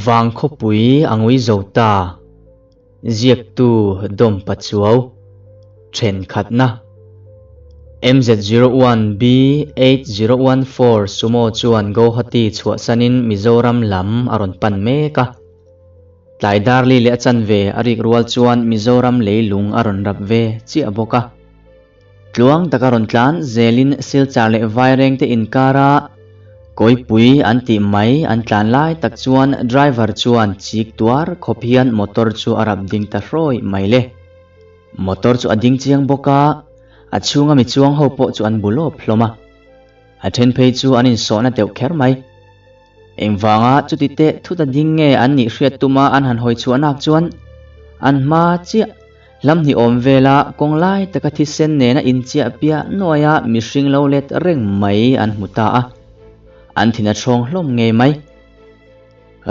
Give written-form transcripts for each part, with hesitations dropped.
Vangkhawpui a ngui zo ta. Ziaktu Dawm Pachuau. Thenkhatna. MZ01B8014 Sumo chuan Guwahati chhuahsanin Mizoram lam a rawn pan mek a. Tlai darli leh a chanve a rik rual chuan Mizoram leilung a rawn rap ve chiah bawk a. Tluang taka rawn tlan zelin Silchar leh Vairengte inkara kawipui an tih mai an tlan lai tak chuan driver chuan chik tuar khawp hian motor chu a rap ding ta hrawi mai le. Motor chu a ding chiang bawk a, a chhunga mi chuang ho pawh chu an bu lawp hlawm a. A then phei chu an insawhna deuh kher mai. Engvanga chuti teh thut a ding nge an nih hriat tuma an han hawi chhuah nak chuan an hma chiah Hlam hnih awm vela kawng lai taka thisen nena inchiah piah nuaia mihring lo let reng mai an hmu ta a, an thin a ṭhawng hlawm ngei mai.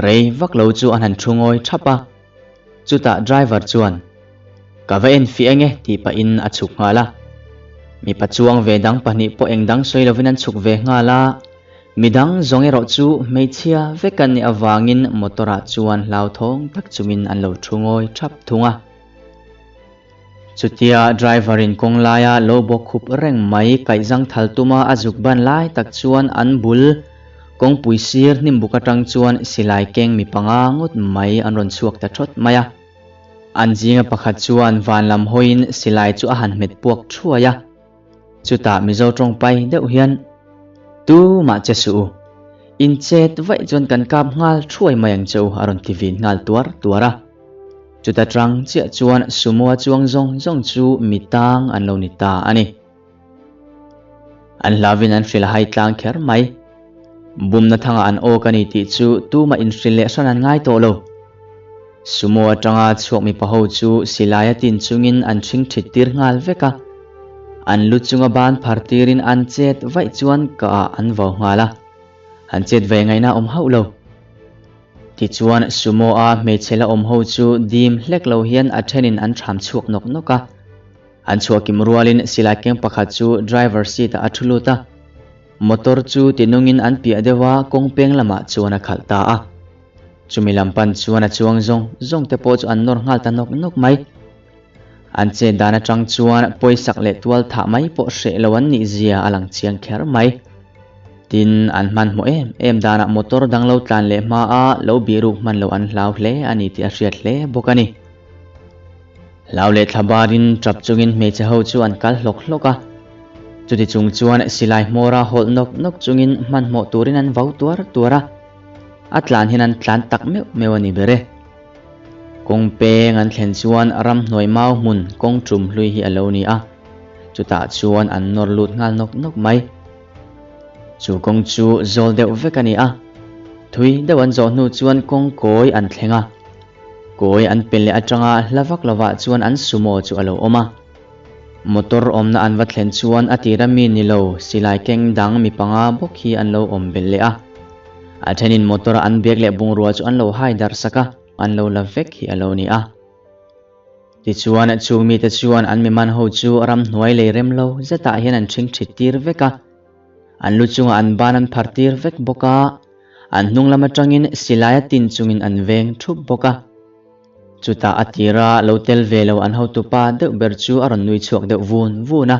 Rei vak lo chu an han ṭhu ngawi ṭhap a, chutah driver chuan, Ka va en fih enge tih pahin a chhuk nghal a. Mipa chuang ve dang pahnih pawh eng dang sawi lovin an chhuk ve nghal a, midang zawng erawh chu hmeichhia vek an nih avangin motor ah chuan hlauthawng tak chungin an lo ṭhu ngawi ṭhap thung a. Chutia driver in kawng laia lo bawk khup reng mai kaihzang thal tuma a zuk ban lai tak chuan an bul kawngpui sir hnim buk atang chuan silai keng mi panga ngawt mai an rawn chhuak ta thawt mai a. An zinga pakhat chuan van lam hawiin silai chu a han hmet puak thuai a. Chutah Mizo tawng pai deuh hian, Tumah che suh u, in chet vaih chuan kan kap nghal thuai mai ang che u a rawn ti vin nghal tuar tuar a. Chuta tang chiah chuan Sumo a chuang zawng zawng chu mi tang an lo ni ta a ni. An hlavin an hrilh a hai tlang kher mai. Bumna thangah an awk a ni tih chu tumah inhrilh leh hran an ngai tawh lo. Sumo atanga chhuak mipa ho chu silai a tin chungin an ṭhing ṭhit tir nghal vek a. An lu chunga ban phar tirin an chet vaih chuan ka ah an vau nghal a. An chet ve ngaihna a awm hauh lo. Tichuan Sumo a hmeichhe la awm ho chu dim hlek lo hian a thenin an thram chhuak nawk nawk a. An chhuah kim rualin silai keng pakhat chu driver seat ah a thu lut a. Motor chu tinungin an piah deuh a kawng peng lamah chuan a khalh ta a. Chumi lam pan chuan a chuang zawng zawng te pawh chu an nawr nghal ta nawk nawk mai. An chet dan atang chuan pawisak leh tual thah mai pawh hreh lo an nih zia a lang chiang kher mai. Tin, an hmanhmawh em em danah motor dang lo tlan leh hma a lo bihruk hman loh an hlau hle a ni tih a hriat hle bawk a ni. Hlau leh thla barin tap chungin hmeichhe ho chu an kal hlawk hlawk a. Chuti chung chuan silai hmawra hawlh nawk nawk chungin hmanhmawh turin an vau tuar tuar a. A tlan hian an tlan tak meuh meuh a ni ber e. Kawng peng an thlen chuan ramhnuai mau hmun kawng tum hlui hi a lo ni a, chutah chuan an nawr lut nghal nawk nawk mai. Chu kawng chu zawl deuh vek a ni a, thui deuh an zawh hnu chuan kawng kawi an thleng a, kawi an pe leh atanga hla vak lovah chuan an sumo chu a lo awm a. Motor awmna an va thlen chuan a tira mi ni lo silai keng dang mi panga bawk hi an lo awm belh leh a. A thenin motor a an bag leh bungrua chu an lo hai darh sak a, an lo la vek hi a lo ni a. Tichuan chung mite chuan an mi man ho chu ramhnuai lei rem lo zetah hian an ṭhing ṭhit tir vek a. An lu chungah an ban an phar tir vek bawk a, an hnung lam atangin silai a tin chungin an veng ṭhup bawk a. Chutah a tira lo tel ve lo an hotupa deuh ber chu a rawn nui chhuak deuh vun vun a.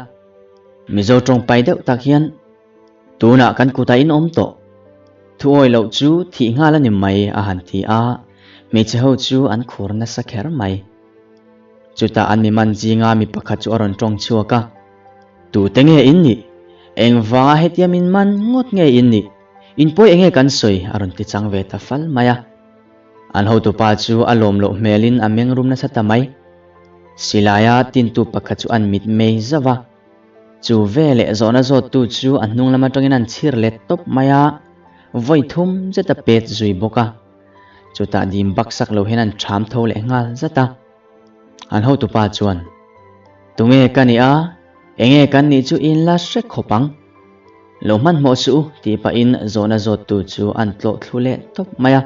Mizo tawngpai deuh tak hian, Tunah kan kutah in awm tawh. Thu awi loh chu thih nghal a ni mai a han ti a, hmeichhe ho chu an khur nasa kher mai. Chutah an mi man zinga mi pakhat chu a rawn tawng chhuak a, Tute nge in nih? Engvanga hetia min man ngawt nge in nih? In pawi enge kan sawi? a rawn ti chang ve ta fal mai a. An hotupa chu a lawm loh hmelin a meng rum nasa ta mai. Silaia tintu pakhat chu an mit mei zauh a. Chu veleh zawhna zawttu chu a hnung lam atangin an chhir let tawp mai a, vawi thum zet a pet zui bawk a. Chutah dim baksak lo hian an ṭham tho leh nghal zat a. An hotupa chuan, Tunge ka nih a, enge kan nih chu in la hre khawp ang. Lo hmanhmawh suh u tih pahin zawhna zawttu chu an tlawh thlu leh tawp mai a.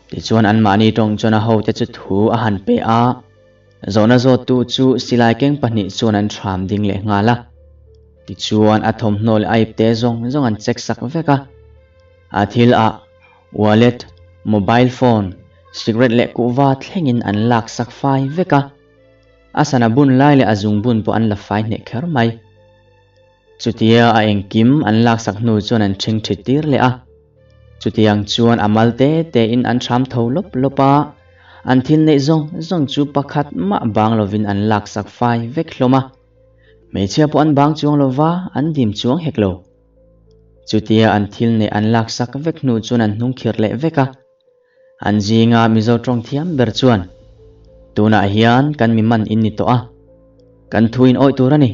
Tichuan anmahni tawng chuan a hote chu thu a han pe a. Zawhna zawttu chu silai keng pahnih chuan an thram ding leh nghal a. Tichuan a thawmhnaw leh a ipte zawng zawng an check sak vek a. A thil ah wallet, Mobile phone, cigarette leh kuhva thlengin an lak sak fai vek a. A sana bun lai leh a zungbun pawh an la fai hneh kher mai. Chutia a engkim an laksak hnu chuan an ṭhing ṭhi tir leh a. Chutiang chuan a mal te tein an ṭham tho lawp lawp a, an thil neih zawng zawng chu pakhat mah bang lovin an laksak fai vek hlawm a. Hmeichhia pawh an bang chuang lova, an dim chuang hek lo. Chutia an thil neih an laksak vek hnu chuan an hnung khirh leh vek a. An zinga Mizo tawng thiam ber chuan, Tunah hian kan mi man in ni tawh a, kan thu in awih tur a ni.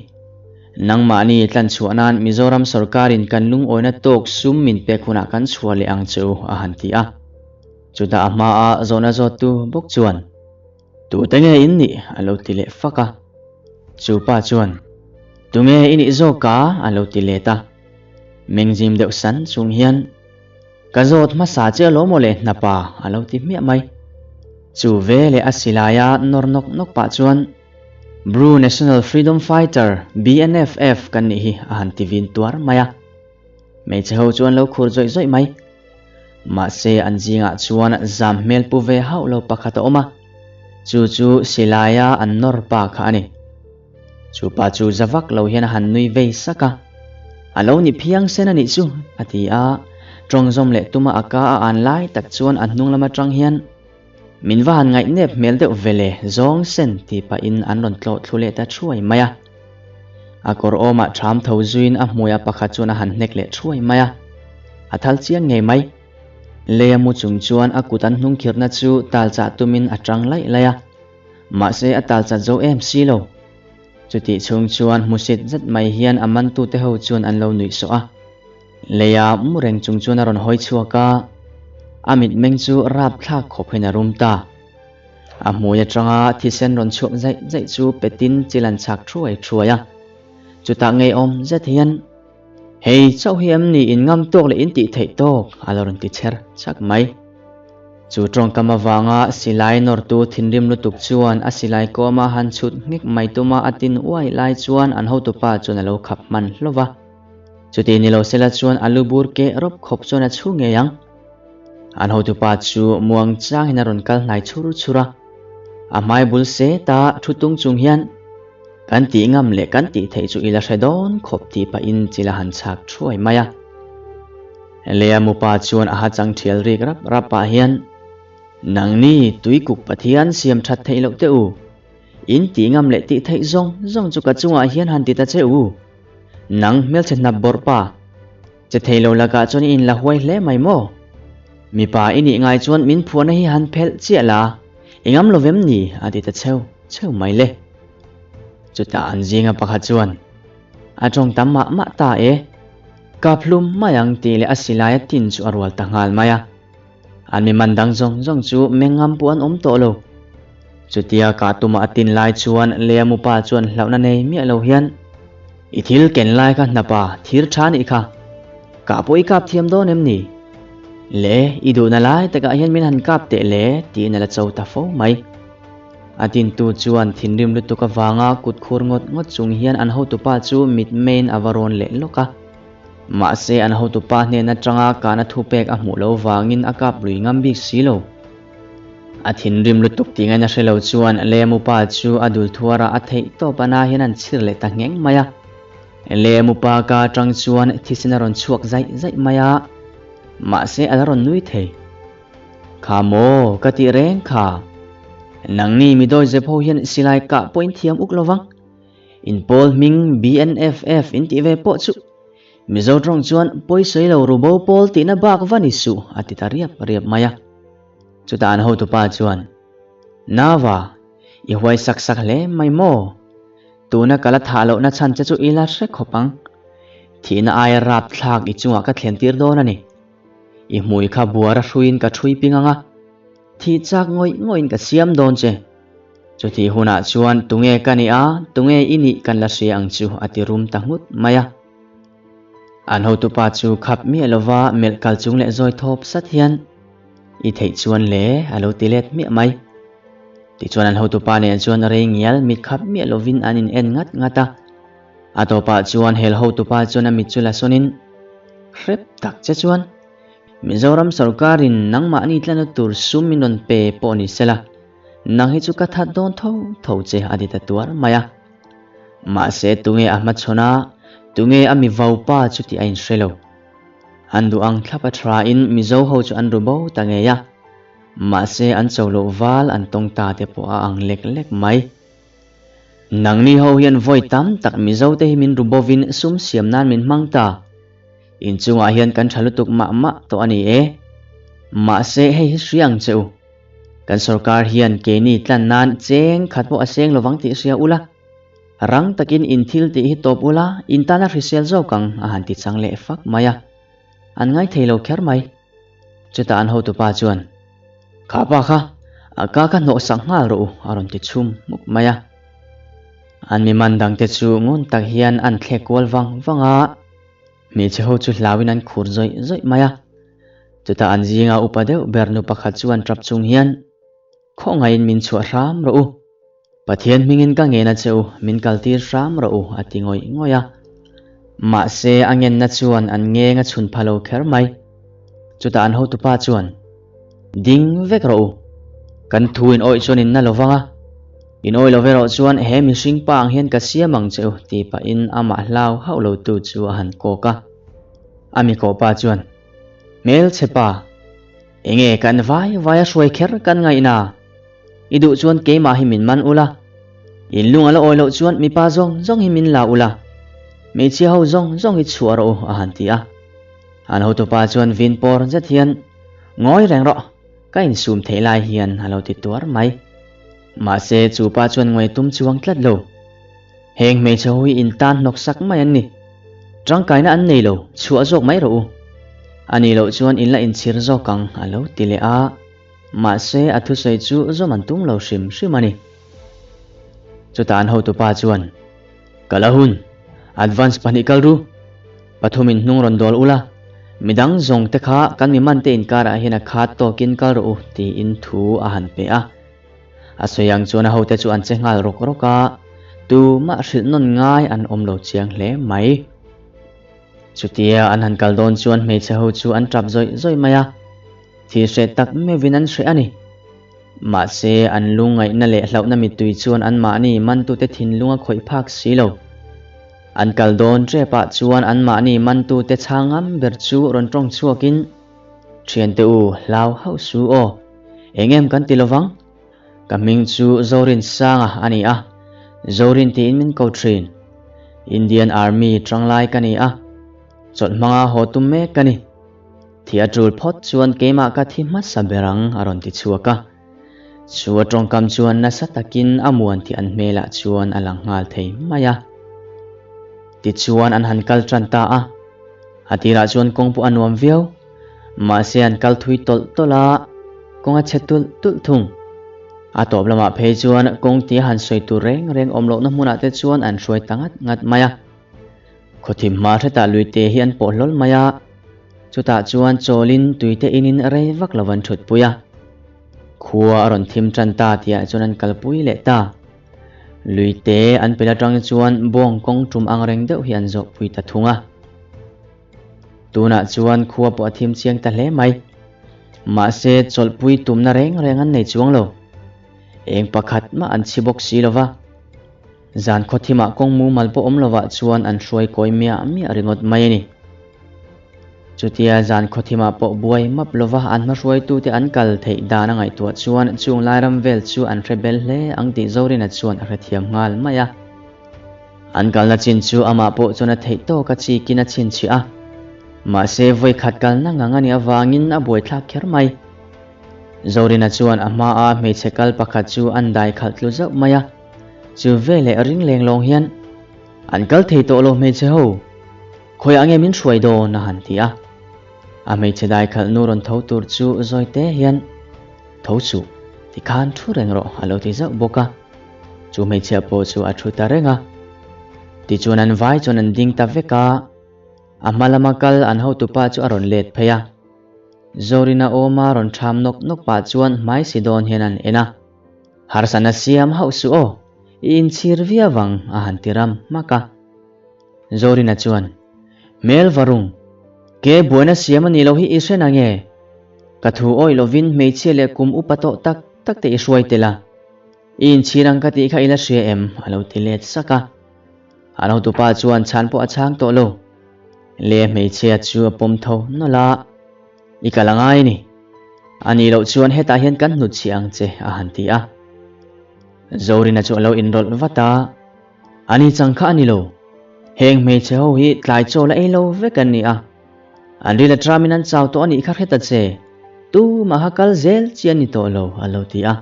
Nangmahni tlan chhuah nan Mizoram sorkarin kan lungawina tawk sum min pek hunah kan chhuah leh ang che u, a han ti a. Chutah a hmaa zawhna zawttu bawk chuan, Tute nge in nih? a lo ti leh fak a. Chu pa chuan, Tunge i nih zawk a? a lo ti let a. Mengzim deuh san chung hian, Ka zawt hmasa che alawm aw le hnapa a lo ti hmiah mai. Chu ve leh a silaia nawr nawk nawk pah chuan, Bru National Freedom Fighter, BNFF, kan nih hi a han ti vin tuar mai a. Hmeichhe ho chu an lo khur zawih zawih mai. Mahse an zingah chuan zam hmel pu ve hauh lo pakhat a awm a, chu chu silaia an nawr pa kha a ni. Chu pa chu za vak lo hian a han nui vei sak a, A lo ni phiang sen a nih chu, a ti a, tawng zawm leh tuma a ka a an lai tak chuan a hnung lam atang hian, Min va han ngaihnep hmel deuh ve le, zawng sen ti pahin an rawn tlawh thlu leh ta thuai mai a. A kawr awmah ṭham tho zuiin a hmuiah pakhat chuan a han hnek leh thuai mai a, a thal chiang ngei mai. Lei a mu chung chuan a kut an hnung khirhna chu tal chah tumin a ṭang laih laih a, mahse a tal chat zo em si lo. Chutih chhung chuan hmusit zet mai hian a mantute ho chuan an lo nuih sawh a. Leia mu reng chung chuan a rawn hawi chhuak a, a mitmeng chu rapthlak khawp hian a rum ta. A hmui atanga thisen rawn chhuak zaih zaih chu petin chil an chhak thuai thuai a. Chutah ngeiawm zet hian, Hei chauh hi em ni in ngam tawk leh in tih theih tawk? a lo rawn ti chher chak mai. Chu tawngkam avanga silai nawrtu thinrim lutuk chuan a silai kawma han chhut nghek mai tuma a tin uai lai chuan an hotupa chuan a lo khap hman hlauh va. Chuti ni lo sela chuan a lu bur keh rawp khawp chuan a chhu ngei ang. An hotupa chu muang changin a rawn kal hnai chhur chhur a. A hmai bul se ta thu tung chung hian, Kan tih ngam leh kan tih theih chu i la hre dawn khawp tih pahin chil a han chhak thuai mai a. Lea mupa chuan a ha chang thial rik rap rap pah hian, Nangni Tuikuk Pathian siam that theih loh teh u. In tih ngam leh tih theih zawng zawng chu ka chungah hian han ti ta che u. Nang hmelchhe hnap bawrh pa. Che thei lo lakah chuan i inla huai hle mai maw? Mipa i nih ngai chuan min phuahna hi han phelh chiah la, i ngam lo vem ni? a ti ta cheu cheu mai le. Chutah an zinga pakhat chuan, A tawng tam mah mah ta e, kap hlum mai ang tih leh a silai a tin chu a rual ta nghal mai a. An mi man dang zawng zawng chu mengngam pawh an awm tawh lo. Chutia kah tuma a tin lai chuan Lea mupa chuan hlauhna nei miah lo hian, I thil ken lai kha hnapa thir tha nih kha, kah pawh i kap thiam dawn em ni? Le, i duhna lai takah hian min han kap teh le, tiin a la cho ta fo mai. A tintu chuan thinrim lutuk avanga kut khur ngawt ngawt chung hian an hotupa chu mitmeiin a va rawn leh lawk a. Mahse an hotupa hnen atanga kahna thupek a hmuh loh vangin a kap lui ngam bik si lo. A thinrim lutuk tih ngaihna hre lo chuan Lemupa chu a dul thuar a, a theih tawp a na hian an chhir leh ta ngheng mai a. Lemupa ka atang chuan thisen a rawn chhuak zaih zaih mai a, mahse a la rawn nui thei. Kha maw, ka tih reng kha. Nangni midawi zep ho hian silai kah pawh in thiam uk lo vang. In pawl hming BNFF in tih ve pawh chu Mizo tawng chuan pawisawi lo rubo pawl tihna bak va ni suh a ti ta riap riap mai a. Chutah an hotupa chuan, Nava, i huai sak sak hle mai maw? Tuna ka la thah lohna chhan che chu i la hre khawp ang. Thihna aia rapthlak i chungah ka thlen tir dawn a ni. I hmui kha buara hruiin ka ṭhui ping ang a, thih chak ngawih ngawihin ka siam dawn che. Chutih hunah chuan tunge ka nih a, tunge i nih kan la hria ang chu a ti rum ta nghut mai a. An hotupa chu khap miah lova melh kal chung leh zawi thawp sat hian, I theih chuan le a lo ti let miah mai. Tichuan an hotupa nen chuan rei ngial mit khap miah lovin an in en ngat ngat a. A tawpah chuan hel hotupa chuan a mit chu la sawnin, Hrep tak che chuan. Mizoram sorkarin nangmahni tlana tur sum min rawn pe pawh ni sela, nang hi chu ka that dawn tho tho che a ti ta tuar mai a. Mahse tunge a hmachhawn a, tunge a mi vaupa chu tih a inhre lo. An duh ang thlap a thain Mizo ho chu an ru bo ta ngei a, mahse an cho loh val an tawng ta te pawh a ang lek lek mai. Nangni ho hian vawi tam tak Mizo te hi min ru bovin sum siam nan min hmang ta. Inchungah hian kan tha lutuk mah mah tawh a ni e. Mahse hei hi hria ang che u. Kan sorkar hian keini tlan nan cheng khat pawh a seng lovang tih hria ula. Rang takin in thil tih hi tawp ula, in tana hrisel zawk ang a han ti chang leh fak mai a. An ngaithei lo kher mai. Chutah an hotupa chuan, Kha pa kha, a ka kha hnawhsak nghal rawh u a rawn ti chhum hmuk mai a. An mi man dangte chu ngun tak hian an thlek kual vang vang a. Hmeichhe ho chu hlauin an khur zawih zawih mai a. Chutah an zinga upa deuh ber nu pakhat chuan tap chung hian, Khawngaihin min chhuah hram rawh u. Pathian hmingin ka ngen a che u, min kaltir hram rawh u, a ti ngawih ngawih a. Mahse, a ngenna chuan an ngeng a chhun pha lo kher mai. Chutah an hotupa chuan, Ding vek rawh u. Kan thu in awih chuan in na lo vang a. In awih lo ve rawh chuan he mihring pa ang hian ka siam ang che u, tih pahin amah hlau hauh lo tu chu a han kawk a. A mi kawh pa chuan, Hmelchhe pa, enge kan vai vai a hruai kher kan ngaihna? I duh chuan keimah hi min man ula, in lung a la awi loh chuan mipa zawng zawng hi min la ula, hmeichhia ho zawng zawng hi chhuah rawh u a han ti a. An hotupa chuan vin pawr zet hian, Ngawi reng rawh, ka insum theih lai hian a lo ti tuar mai. Mahse chu pa chuan ngawi tum chuang tlat lo. Heng hmeichhe ho hi in tan hnawk sak mai an ni. Tangkaina an nei lo, chhuah zawk mai rawh u. A nih loh chuan in la inchhir zawk ang a lo ti leh a. Mahse, a thusawi chu zawm an tum lo hrim hrim a ni. Chutah an hotupa chuan, Kal a hun, advance pahnih kal ru, pathumin hnung rawn dawl ula, midang zawng te kha kan mi man te inkarah hian a khat tawkin kal rawh u tiin thu a han pe a. A sawi ang chuan a hote chu an che nghal rawk rawk a, tumah hrilh nawn ngai an awm lo chiang hle mai. Chutia an han kal dawn chuan hmeichhe ho chu an tap zawih zawih mai a. Thil hreh tak meuhin an hreh a ni. Mahse, an lungngaihna leh hlauhna mittui chuan anmahni mantute thinlung a khawih phak si lo. An kal dawn ṭepah chuan anmahni mantute chhang ngam ber chu rawn ṭawng chhuakin, Ṭhiante u, hlau hauh su aw. Eng em kan ti lovang? Ka hming chu Zorinsanga a ni a, Zorin tiin min ko ṭhin. Indian Army ṭanglai ka ni a, chawlh hmanga haw tum mek ka ni. Thi a ṭul phawt chuan keimah ka thi hmasa ber ang a rawn ti chhuak a. Chu a ṭawngkam chuan nasa takin a muan tih an hmelah chuan a lang nghal thei mai a. Tichuan an han kal ṭan ta a. A tirah chuan kawng pawh a nuam viau. Mahse an kal thui tawlh tawlh a, kawng a chhe tulh tulh thung. A tawp lamah phei chuan kawng tia han sawi tur reng reng awm lohna hmunah te chuan an hruai ta ngat ngat mai a. Khawthim hma hretah luite hi an pawh hlawl mai a, chutah chuan chawlin tuite inin rei vak lo an thutpui a. Khua a rawn thim tan ta tihah chuan an kalpui leh ta. Luite an pel atang chuan bawng kawng tum ang reng deuh hi an zawhpui ta thung a. Tunah chuan khua pawh a thim chiang ta hle mai. Mahse chawlhpui tumna reng reng an nei chuang lo. Eng pakhat mah an chhi bawk si lo va. Zan khawthimah kawng mumal pawh awm lovah chuan an hruai kawi miah miah ringawt mai a ni. Chutia zan khawthimah pawh buai map lova an hmahruaitute an kal theih dan a ngaihtuah chuan chung lairam vel chu an hre bel hle ang tih Zorina chuan a hrethiam nghal mai a. An kalna chin chu amah pawh chuan a theih tawk a chikin a chhinchhiah a. Mahse vawikhat kalna ngang a nih avangin a buaithlak kher mai. Zorina chuan a hmaa hmeichhe kal pakhat chu an dai khalh tlu zauh mai a. Chu veleh ring leng lawng hian, An kal thei tawh lo hmeichhe ho, khawiah nge min hruai dawn a han ti a. A hmeichhe dai khalh nu rawn tho tur chu zawi te hian, Tho suh, tikhan thu reng rawh a lo ti zauh bawk a. Chu hmeichhia pawh chu a thu ta reng a. Tichuan an vai chuan an ding ta vek a, a hma lama kal an hotupa chu a rawn let phei a. Zorina awma rawn ṭham nawk nawk pah chuan hmai si dawn hian an en a. Harsatna siam hauh suh aw, i inchhir viau ang a han ti ram hmak a. Zorina chuan, Hmel va rung! Ke buaina siam a nih loh hi i hre nange? Ka thu awih lovin hmeichhia leh kum upa tawh tak tak te i hruai tel a. I inchhir ang ka tih kha i la hria em? a lo ti let sak a. An hotupa chuan chhan pawh a chhang tawh lo. Le hmeichhia chu a pawm tho nawlh a, I kal a ngai a ni. A nih loh chuan hetah hian kan hnutchhiah ang che, a han ti a. Zorina chu a lo inrawlh vat a. A ni chang kha a ni lo. Heng hmeichhe ho hi tlai chaw la ei lo vek an ni a. An ril aṭamin an chau tawh a nih kha hre ta che. Tumah kha kal zel chi a ni tawh lo, a lo ti a.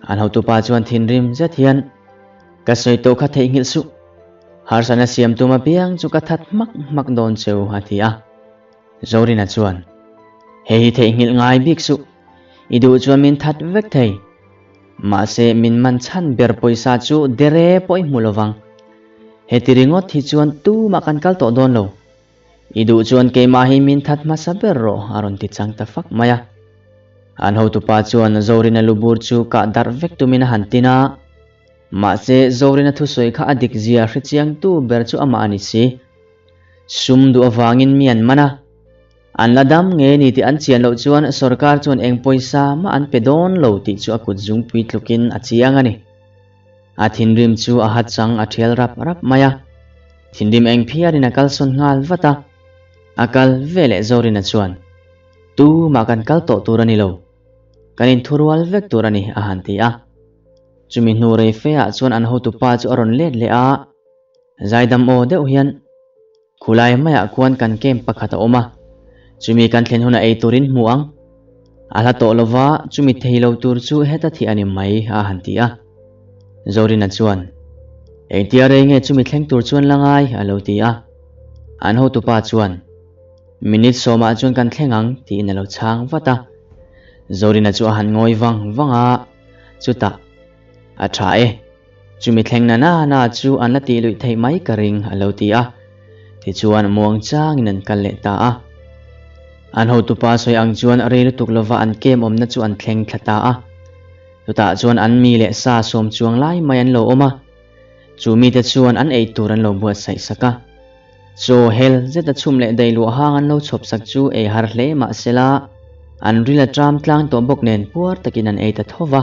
An hotupa chuan thinrim zet hian, Ka sawi tawh kha theihnghilh suh. Harsatna siam tum apiang chu ka that hmak hmak dawn cheu, a ti a. Zorina chuan, Hei hi theihnghilh ngai bik suh. I duh chuan min that vek thei. Mahse, min man chhan ber pawisa chu dere pawh i hmu lo vang. Heti ringawt hi chuan tumah kan kal tawh dawn lo. I duh chuan keimah hi min that hmasa ber rawh, a rawn ti chang ta fak mai a. An hotupa chuan Zorina lubur chu kah darh vek tumin a han tin a. Mahse, Zorina thusawi kha a dik zia hrechiangtu ber chu amah a ni si. Sum duh avangin mi an man a. An la dam nge ni tih an chian loh chuan sorkar chuan eng pawisa mah an pe dawn lo tih chu a kut zungpui tlukin a chiang a ni. A thinrim chu a ha chang a thial rap rap mai a. Thinrim eng phiarin a kalsawn nghal vat a. A kal ve leh Zorina chuan, Tumah kan kal tawh tur a ni lo. Kan inthurual vek tur a ni, a han ti a. Chumi hnu rei fe ah chuan an hotupa chu a rawn let leh a. Zaidam aw deuh hian, Khulai maiah khuan kan camp pakhat a awm a, chumi kan thlen hunah ei turin hmu ang. A hla tawh lova, chumi thei lo tur chu heta thih a ni mai, a han ti a. Zorina chuan, Engtia rei nge chumi thleng tur chuan la ngai? a lo ti a. An hotupa chuan, Minute sawmah chuan kan thleng ang, tiin a lo chhang vat a. Zorina chu a han ngawi vang vang a, chutah, A tha e. Chumi thleng na na na chu an la tih luih theih mai ka ring, a lo ti a. Tichuan muang changin an kal leh ta a. An hotupa sawi ang chuan rei lutuk lova an kem awmna chu an thleng thla ta a. Chutah chuan an mi leh sa sawm chuang lai mai an lo awm a. Chu mite chuan an ei tur an lo buatsaih sak a. Chaw hel zeta chhum leh dei luah hang an lo chhawp sak chu ei har hle mahsela an ril a tram tlang tawh bawk nen puar takin an ei ta tho va.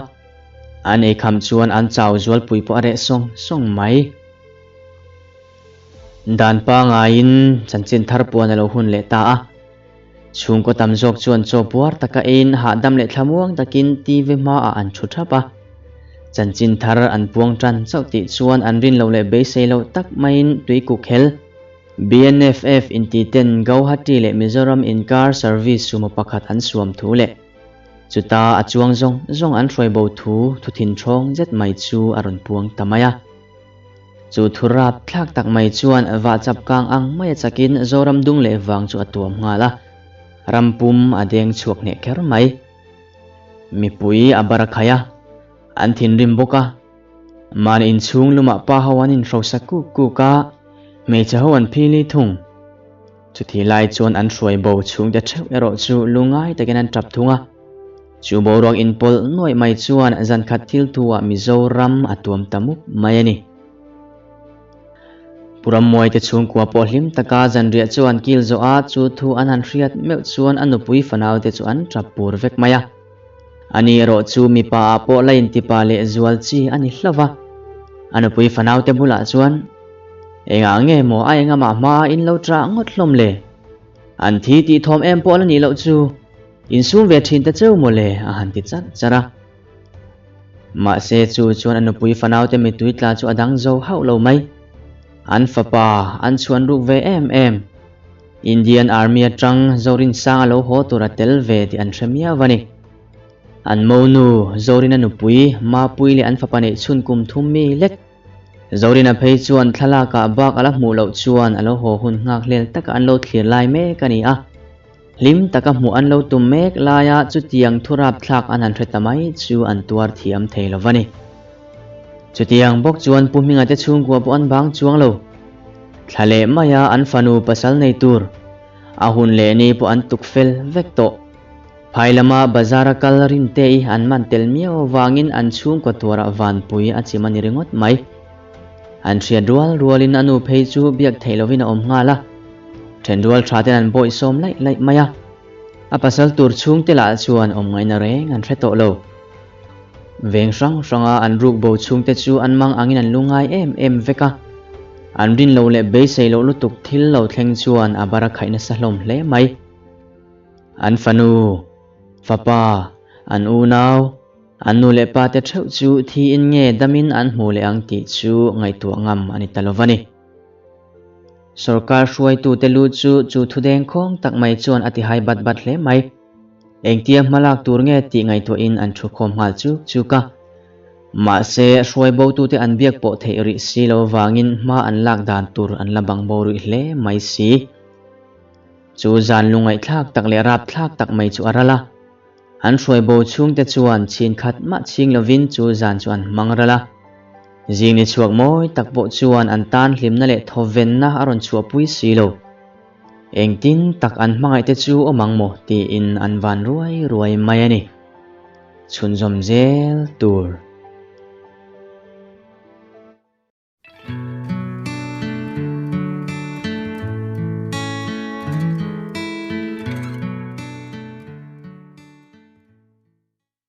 An ei kham chuan an chau zualpui pawh a reh sawng sawng mai. Dan pangaiin chanchin thar puan a lo hun leh ta a. Chhungkaw tam zawk chuan chaw puar taka eiin hahdam leh thlamuang takin TV hmaah an thu thap a. Chanchin thar an puang tan chauh tih chuan an rin loh leh beisei loh tak maiin tuikuk hel BNFF intiten Gauhati leh Mizoram inkar service sumo pakhat an suam thu leh Chuta a chuang zawng zawng an hruai bo thu thu thinthawng zet mai chu a rawn puang ta mai a. Chu thu rap thlak tak mai chuan vah chap kang ang mai a chakin Zoram dung leh vang chu a tuam nghal a, ram pum a deng chhuak hneh kher mai. Mipui a bar a khai a, an thinrim bawk a. Mahni inchhung lumah pa ho an inhrosa kuk kuk a, hmeichhe ho an phili thung. Chutih lai chuan an hruai bo chhungte theuh erawh chu lungai takin an tap thung a. Chu boruak inpawlh nuaih mai chuan zankhat thil thu ah Mizoram a tuam ta mup mai a ni. Pu Rammuaite chhungkua pawh hlim taka zanriah chu an kil zawh a, chu thu an han hriat meuh chuan a nupui fanaute chu an tap pur vek mai a. Ani erawh chu mipa ah pawh la intipa leh zual chi a ni hlauh va. A nupui fanaute bulah chuan, Engah nge maw a engamah hma in lo ṭah ngawt hlawm le? An thi tih thawm em pawh la nih loh chu insum ve ṭhin ta cheu maw le? a han ti charh charh a. Mahse chu chuan a nupui fanaute mittui tla chu a dang zo hauh lo mai. An fapa an chhuan ruk ve em em. Indian Army aṭang Zorinsang a lo haw tur a tel ve tih an hre miau a ni. An monu Zorina nupui Mapui leh an fapa neih chhun kum thum mi lek Zorina phei chuan thlalakah bak a la hmuh loh chuan a lo haw hun nghak hlel taka an lo thlir lai mek a ni a. Hlim taka hmuh an lo tum mek laia chutiang thu rapthlak an han hre ta mai chu an tuar thiam thei lo va ni. Chutiang bawk chuan Pu Hminga te chhungkua pawh an bang chuang lo. Thla leh maia an fanu pasal nei tur a hun leh ni pawh an tuk fel vek tawh. Phai lama bazar a kal Rinte i an man tel miau avangin an chhungkaw tuarah vanpui a chim a ni ringawt mai. An hriat rual rualin a nu phei chu biak theih lovin a awm nghal a. Thenrual tha ten an bawihsawm laih laih mai a. A pasal tur chhungte lah chuan awm ngaihna reng an hre tawh lo. Veng hrang hranga an ruk bo chhungte chu an mang angin an lu ngai em em vek a. An rin lo leh beisei loh lutuk thil lo thleng chuan a bar a khaih nasa hlawm hle mai. An fanu, fapa, an unau, an nu leh pa te theuh chu thiin nge damin an hmu leh ang tih chu ngaihtuah ngam a ni ta lo va ni. Sorkar hruaitute lu chu chu thudeng khawng tak mai chuan a tihai bat bat hle mai. Engtia hmalak tur nge tih ngaihtuahin an thukhawm nghal chuk chuk a. Mahse, hruai botute an biak pawh theih rih si lo vangin hma an lak dan tur an la bang bo rih hle mai si. Chu zan lungaihthlak tak leh rapthlak tak mai chu a ral a. An hruai bo chhungte chuan chhin khat mah chhing lovin chu zan chu an hmang ral a. Zing ni chhuak mawi tak pawh chuan an tan hlimna leh thawvenna a rawn chhuahpui si lo. Engtin tak an hmangaihte chu awm ang maw tiin an van ruai ruai mai a ni. Chhunzawm zel tur.